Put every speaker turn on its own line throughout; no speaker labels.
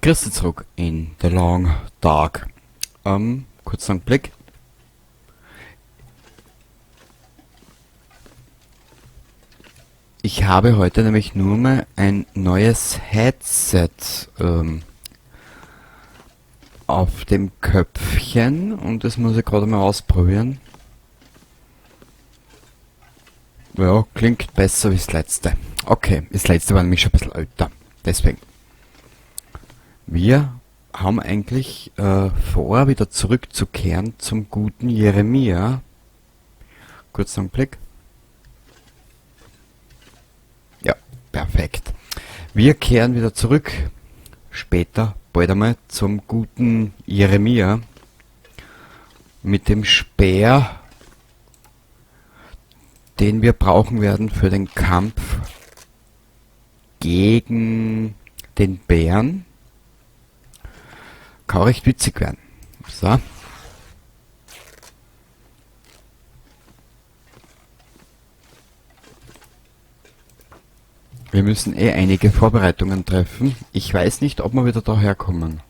Grüß dich zurück in The Long Dark. Kurz einen Blick. Ich habe heute nämlich nur mal ein neues Headset auf dem Köpfchen und das muss ich gerade mal ausprobieren. Ja, klingt besser wie das letzte. Okay, das letzte war nämlich schon ein bisschen älter. Deswegen. Wir haben eigentlich vor, wieder zurückzukehren zum guten Jeremia. Kurz einen Blick. Ja, perfekt. Wir kehren wieder zurück. Später, bald einmal, zum guten Jeremia. Mit dem Speer, den wir brauchen werden für den Kampf gegen den Bären. Kann recht witzig werden. So. Wir müssen eh einige Vorbereitungen treffen. Ich weiß nicht, ob wir wieder daherkommen.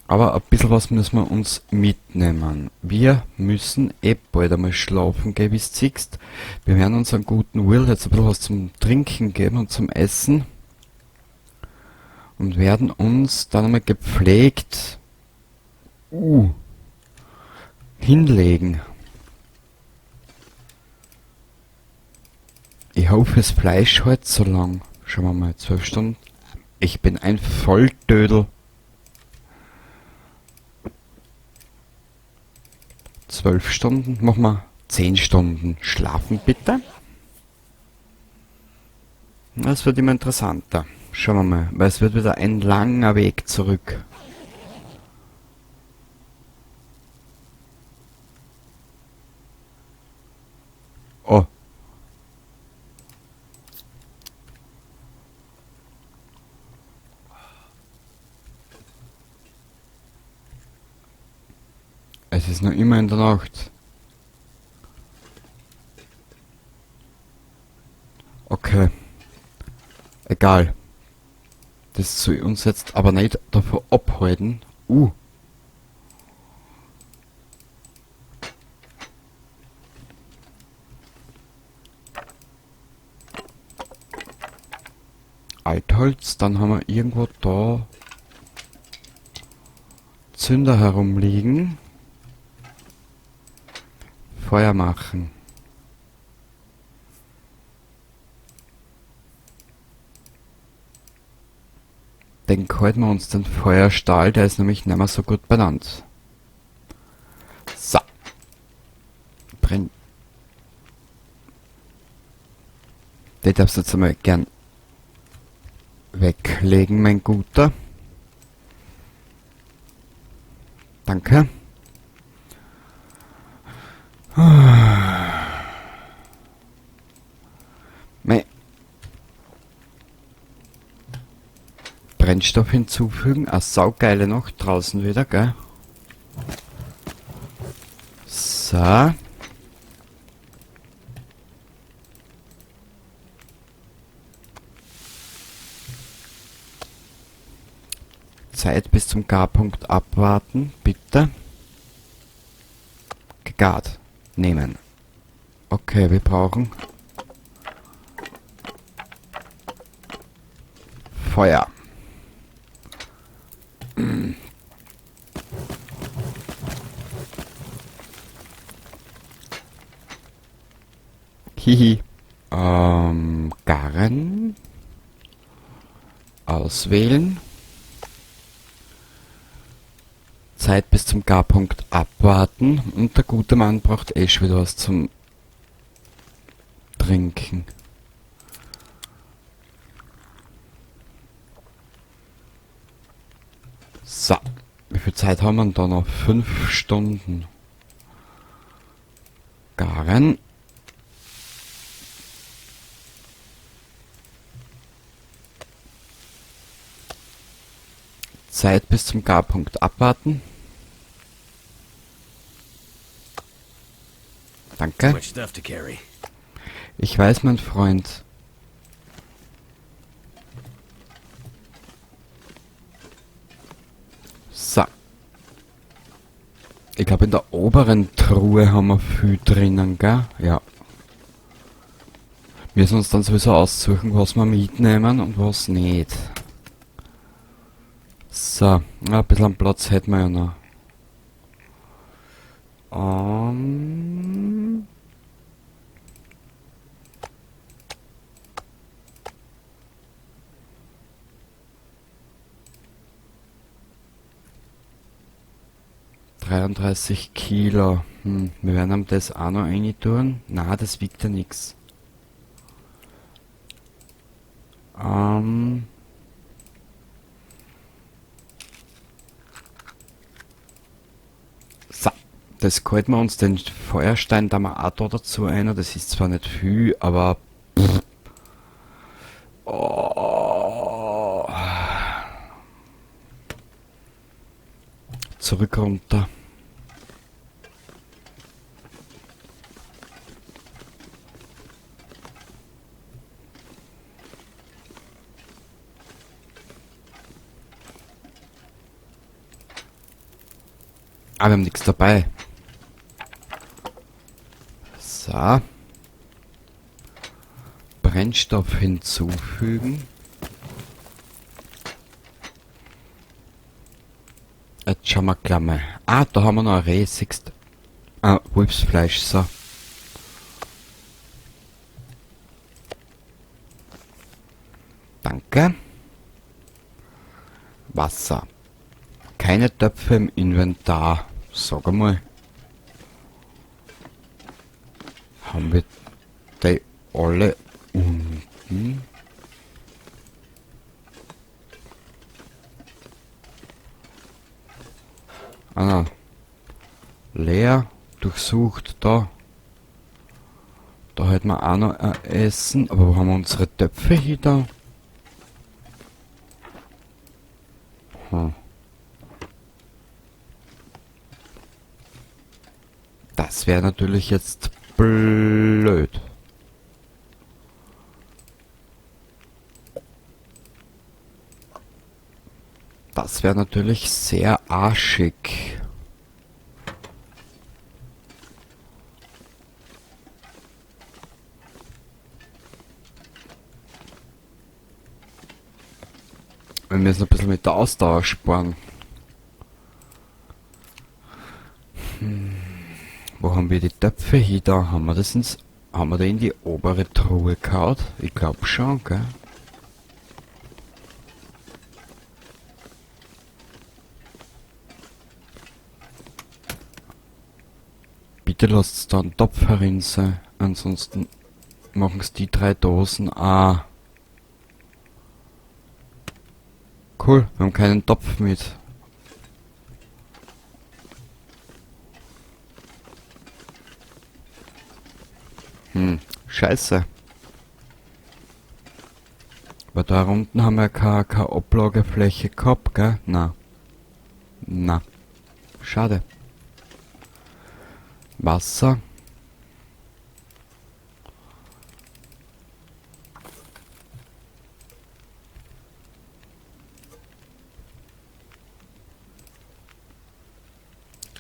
Aber ein bisschen was müssen wir uns mitnehmen. Wir müssen eh bald einmal schlafen gehen, wie du siehst. Wir werden unseren guten Will jetzt ein bisschen was zum Trinken geben und zum Essen. Und werden uns dann einmal gepflegt hinlegen. Ich hoffe, das Fleisch hält so lang. Schauen wir mal, 12 Stunden. Ich bin ein Volldödel. 12 Stunden, machen wir 10 Stunden schlafen bitte. Das wird immer interessanter. Schauen wir mal, weil es wird wieder ein langer Weg zurück. Oh. Es ist noch immer in der Nacht. Okay. Egal. Das soll uns jetzt aber nicht davon abhalten. Altholz, dann haben wir irgendwo da Zünder herumliegen. Feuer machen. Den halten wir uns den Feuerstahl, der ist nämlich nicht mehr so gut benannt. So. Brenn. Den darfst du jetzt einmal gern weglegen, mein Guter. Danke. Mei. Brennstoff hinzufügen. Eine saugeile Nacht draußen wieder, gell? So. Zeit bis zum Garpunkt abwarten, bitte. Gegart nehmen. Okay, wir brauchen Feuer. Hihi. Garen. Auswählen. Zeit bis zum Garpunkt abwarten. Und der gute Mann braucht eh schon wieder was zum Trinken. So. Wie viel Zeit haben wir denn da noch? 5 Stunden. Garen. Zeit bis zum Garpunkt abwarten. Danke.
Too much stuff to carry.
Ich weiß, mein Freund. Ich glaube, in der oberen Truhe haben wir viel drinnen, gell? Ja. Wir müssen uns dann sowieso aussuchen, was wir mitnehmen und was nicht. So, ein bisschen Platz hätten wir ja noch. 33 Kilo. Wir werden ihm das auch noch rein tun. Na, das wiegt ja nix. So, das halten wir uns, den Feuerstein da mal auch da dazu ein. Das ist zwar nicht viel, aber pff. Oh. Zurück runter. Ah, wir haben nichts dabei. So. Brennstoff hinzufügen. Jetzt schauen wir gleich mal. Ah, da haben wir noch ein Reh, siehst du. Ah, Wolfsfleisch, so. Danke. Wasser. Keine Töpfe im Inventar. Sag einmal. Haben wir die alle unten? Ah, leer, durchsucht, da. Da hätten wir auch noch ein Essen. Aber wo haben wir unsere Töpfe hier da? Das wäre natürlich jetzt blöd. Das wäre natürlich sehr arschig. Wir müssen ein bisschen mit der Ausdauer sparen. Wo haben wir die Töpfe hier? Da haben wir das ins, haben wir da in die obere Truhe gehauen? Ich glaub schon, gell? Bitte lasst da einen Topf herin sein, ansonsten machen's die 3 Dosen auch. Cool, wir haben keinen Topf mit. Scheiße. Aber da unten haben wir keine Ablagefläche gehabt, gell? Na. Na. Schade. Wasser.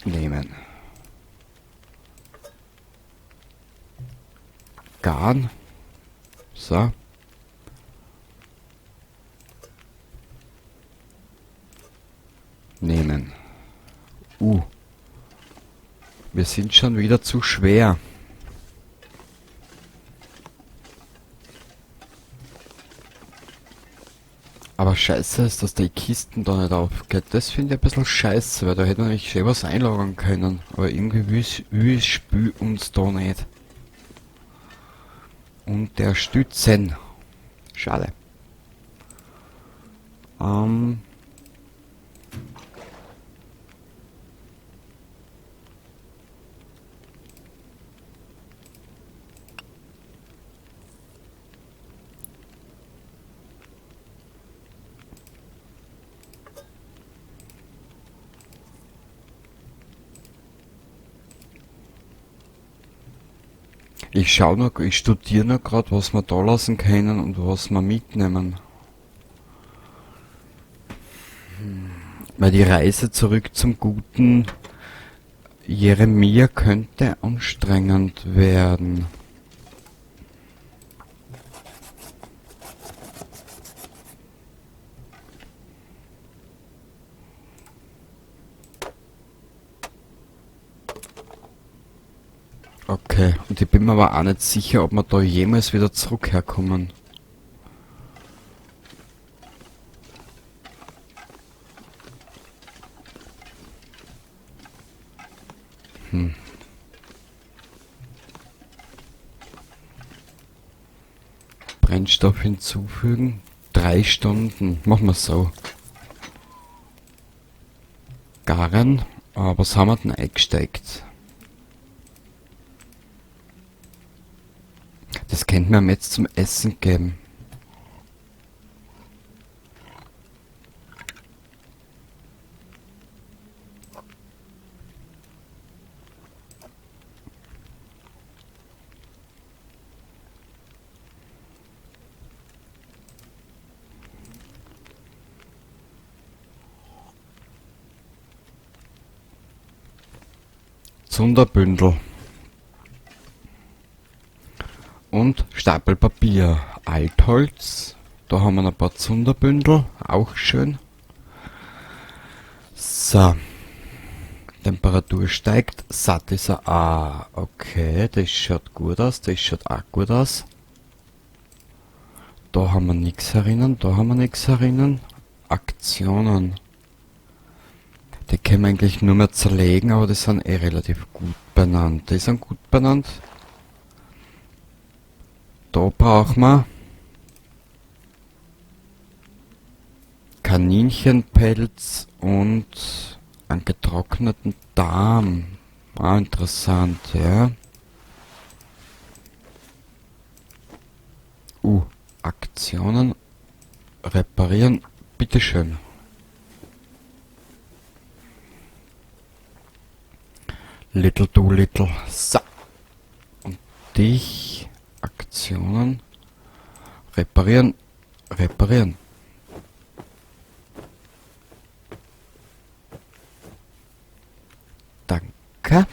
Nehmen. Garn. So. Nehmen. Wir sind schon wieder zu schwer. Aber scheiße ist, dass die Kisten da nicht aufgeht. Das finde ich ein bisschen scheiße, weil da hätte man nämlich schön was einlagern können. Aber irgendwie will das Spiel uns da nicht unterstützen. Schade. Ich schau noch, ich studiere noch grad, was wir da lassen können und was wir mitnehmen. Weil die Reise zurück zum guten Jeremia könnte anstrengend werden. Okay, und ich bin mir aber auch nicht sicher, ob wir da jemals wieder zurück herkommen. Brennstoff hinzufügen. 3 Stunden. Machen wir so. Garen. Was haben wir denn eingesteckt? Das könnte man jetzt zum Essen geben. Zunderbündel. Und Stapel Papier. Altholz. Da haben wir ein paar Zunderbündel. Auch schön. So. Temperatur steigt. Satt ist er. Ah, okay. Das schaut gut aus. Das schaut auch gut aus. Da haben wir nix herinnen. Da haben wir nix herinnen. Aktionen. Die können wir eigentlich nur mehr zerlegen, aber die sind eh relativ gut benannt. Die sind gut benannt. Da brauchen wir Kaninchenpelz und einen getrockneten Darm. Ah, interessant, ja. Aktionen reparieren, bitteschön. Little do little. So. Und dich. Aktionen. Reparieren. Reparieren. Danke.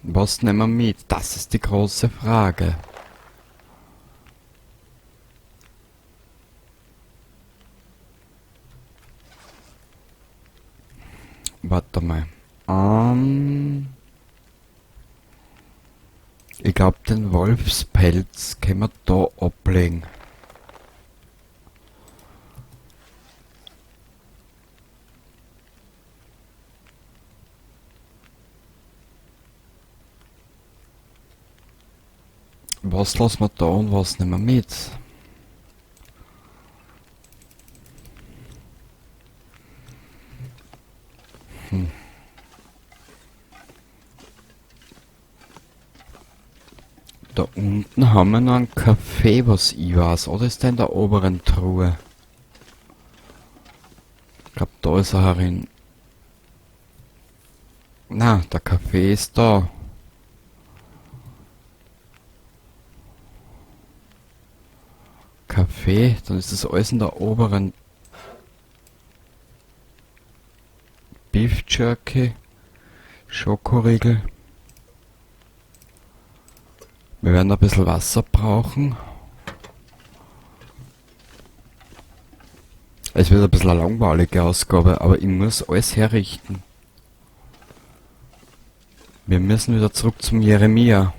Was nehmen wir mit? Das ist die große Frage. Warte mal. Ich glaub, den Wolfspelz können wir da ablegen. Was lassen wir da und was nehmen wir mit? Da unten haben wir noch einen Kaffee, was ich weiß. Oder ist der in der oberen Truhe? Ich glaub, da ist er herin. Na, der Kaffee ist da. Kaffee, dann ist das alles in der oberen Beef Jerky, Schokoriegel. Wir werden ein bisschen Wasser brauchen. Es wird ein bisschen eine langweilige Ausgabe, aber ich muss alles herrichten. Wir müssen wieder zurück zum Jeremia.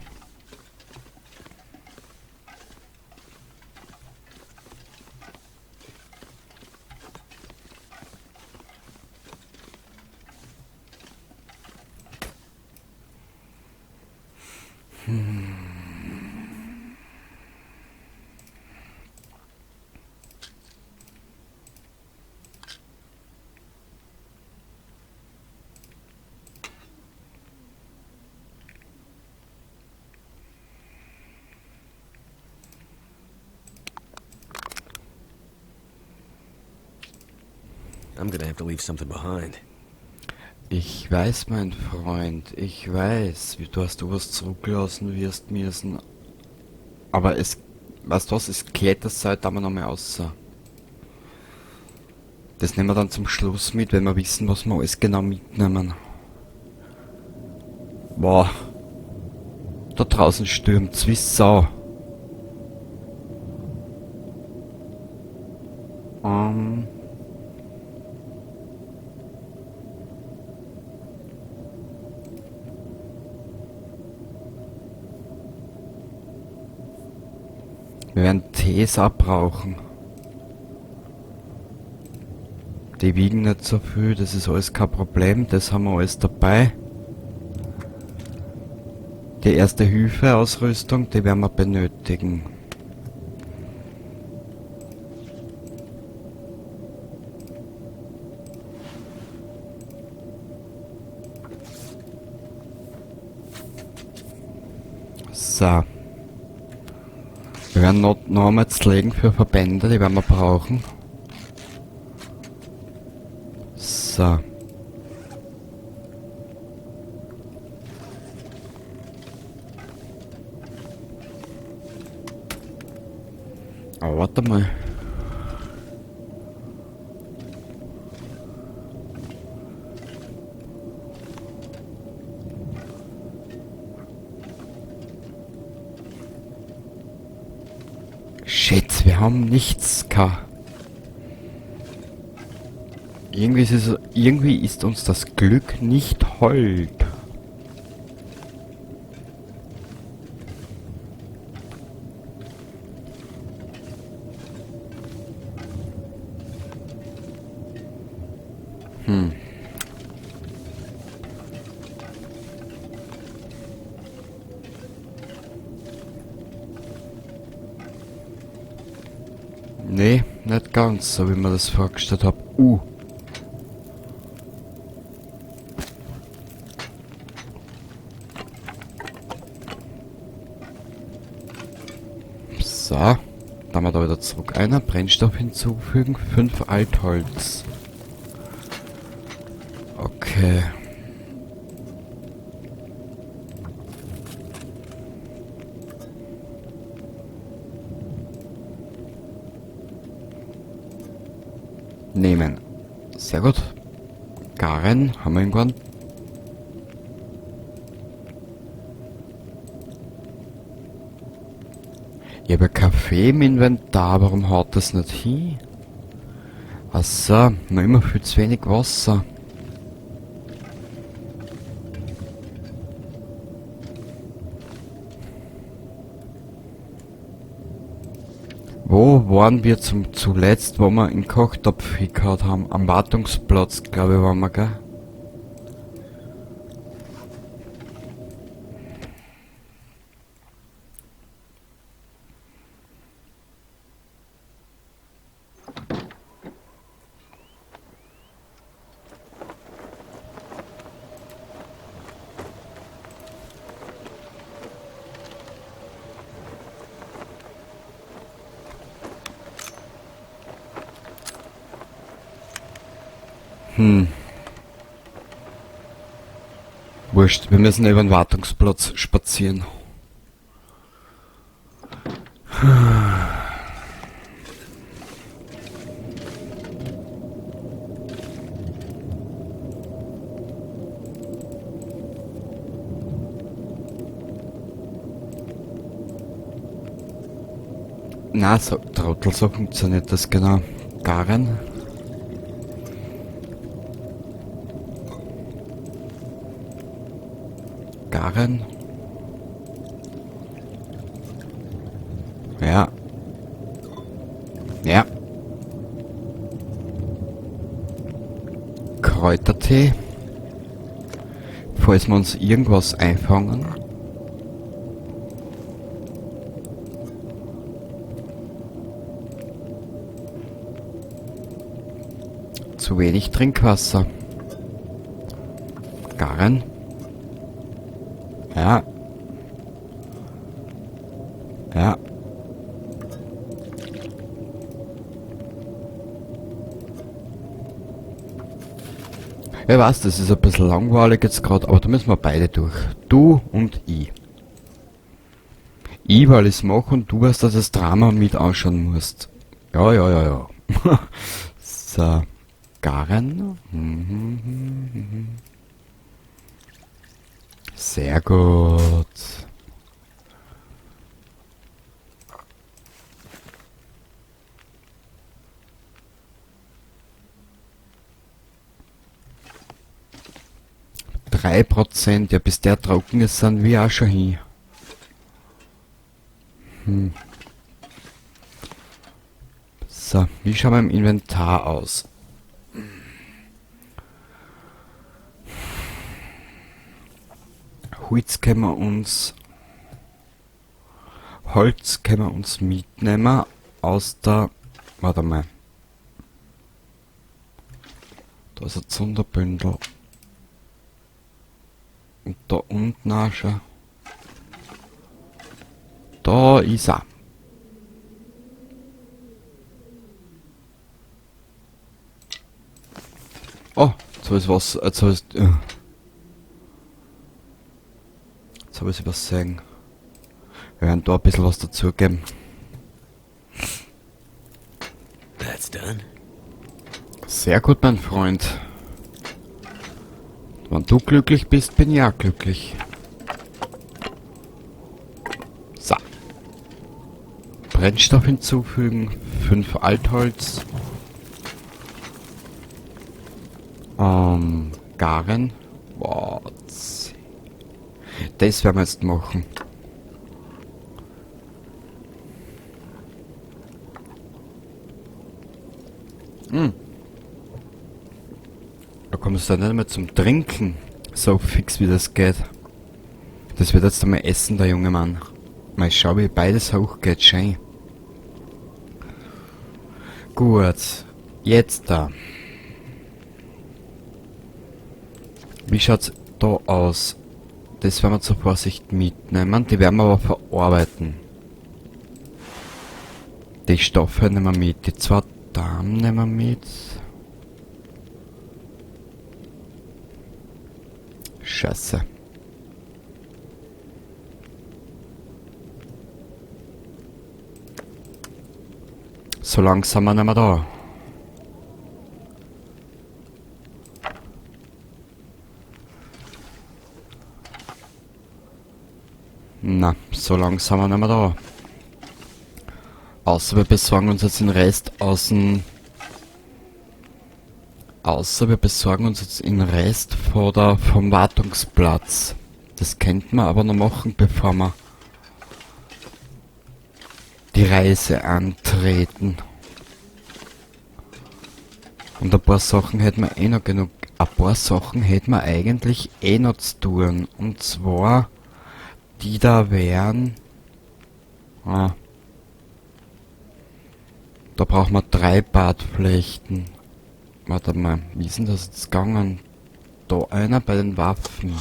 I'm going to have to leave something behind.
Ich weiß, mein Freund, ich weiß, wie du hast du was zurücklassen wirst müssen. Aber es, weißt du was, es klärt das seit damals noch mal außer. Das nehmen wir dann zum Schluss mit, wenn wir wissen, was wir alles genau mitnehmen. Boah. Da draußen stürmt's wie Sau. Wir werden Tees auch brauchen. Die wiegen nicht so viel, das ist alles kein Problem, das haben wir alles dabei. Die erste Hilfeausrüstung, die werden wir benötigen. So. Wir werden noch einmal legen für Verbände, die werden wir brauchen. So. Aber warte mal. Shit, wir haben nichts gehabt. Irgendwie ist uns das Glück nicht hold. Nee, nicht ganz, so wie ich mir das vorgestellt hab. So, dann haben wir da wieder zurück. Einer Brennstoff hinzufügen, 5 Altholz. Okay. Nehmen. Sehr gut. Garen haben wir irgendwann. Ich habe Kaffee im Inventar, warum haut das nicht hin? Ach so, noch immer viel zu wenig Wasser. Wo waren wir zuletzt, wo wir einen Kochtopf hingehauen haben? Am Wartungsplatz, glaube ich, waren wir, gell? Wurscht, wir müssen über den Wartungsplatz spazieren. Na, so, Trottel, so funktioniert das genau. Garen. Garen. Ja. Ja. Kräutertee. Falls wir uns irgendwas einfangen. Zu wenig Trinkwasser. Garen. Ja. Ja. Ich weiß, das ist ein bisschen langweilig jetzt grad, aber da müssen wir beide durch. Du und ich. Ich, weil ich's mach und du, weißt, dass du das Drama mit anschauen musst. Ja, ja, ja, ja. So. Garen. Sehr gut. 3%, ja, bis der trocken ist, sind wir auch schon hin. So, wie schauen wir im Inventar aus? Holz können wir uns... Holz können wir uns mitnehmen aus der... Warte mal. Da ist ein Zunderbündel. Und da unten auch schon. Da ist er. Oh, jetzt hab ich was. Jetzt hab ich, jetzt hab ich was sagen. Wir werden da ein bisschen was dazugeben.
That's done.
Sehr gut, mein Freund. Wenn du glücklich bist, bin ich auch glücklich. So. Brennstoff hinzufügen. 5 Altholz. Garen. Boah, das werden wir jetzt machen. Da kommst du dann nicht mehr zum Trinken. So fix wie das geht. Das wird jetzt einmal essen, der junge Mann. Mal schau, wie beides hochgeht. Schön. Gut. Jetzt da. Wie schaut's da aus? Das werden wir zur Vorsicht mitnehmen. Die werden wir aber verarbeiten. Die Stoffe nehmen wir mit. Die 2 Damen nehmen wir mit. Scheiße. So langsam sind wir nicht mehr da. Na, so langsam sind wir nicht mehr da. Außer wir besorgen uns jetzt den Rest aus dem... Außer wir besorgen uns jetzt den Rest vom Wartungsplatz. Das könnten wir aber noch machen, bevor wir die Reise antreten. Und ein paar Sachen hätten wir eh noch genug. Ein paar Sachen hätten wir eigentlich eh noch zu tun. Und zwar, die da wären... Ah. Da brauchen wir 3 Bartflechten. Warte mal, wie ist denn das jetzt gegangen? Da einer bei den Waffen.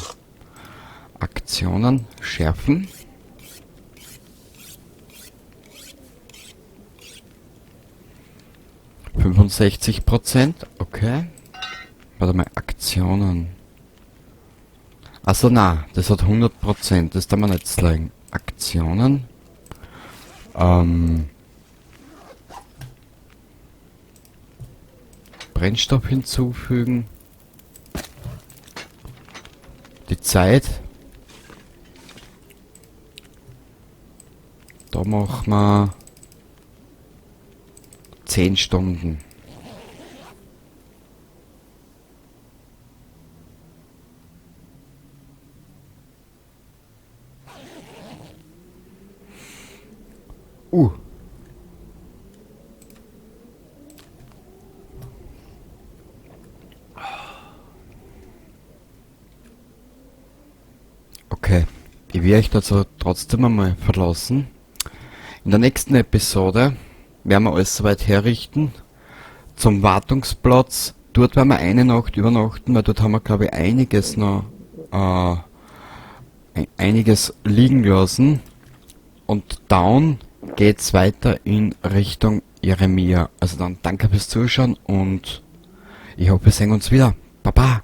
Aktionen schärfen. 65%, okay. Warte mal, Aktionen. Also na, das hat 100%, das darf man nicht sagen. Aktionen. Brennstoff hinzufügen. Die Zeit. Da machen wir 10 Stunden. Okay, ich werde euch dazu trotzdem einmal verlassen. In der nächsten Episode werden wir alles soweit herrichten. Zum Wartungsplatz. Dort werden wir eine Nacht übernachten, weil dort haben wir, glaube ich, einiges noch einiges liegen lassen. Und down geht's weiter in Richtung Jeremia. Also dann danke fürs Zuschauen und ich hoffe, wir sehen uns wieder. Baba!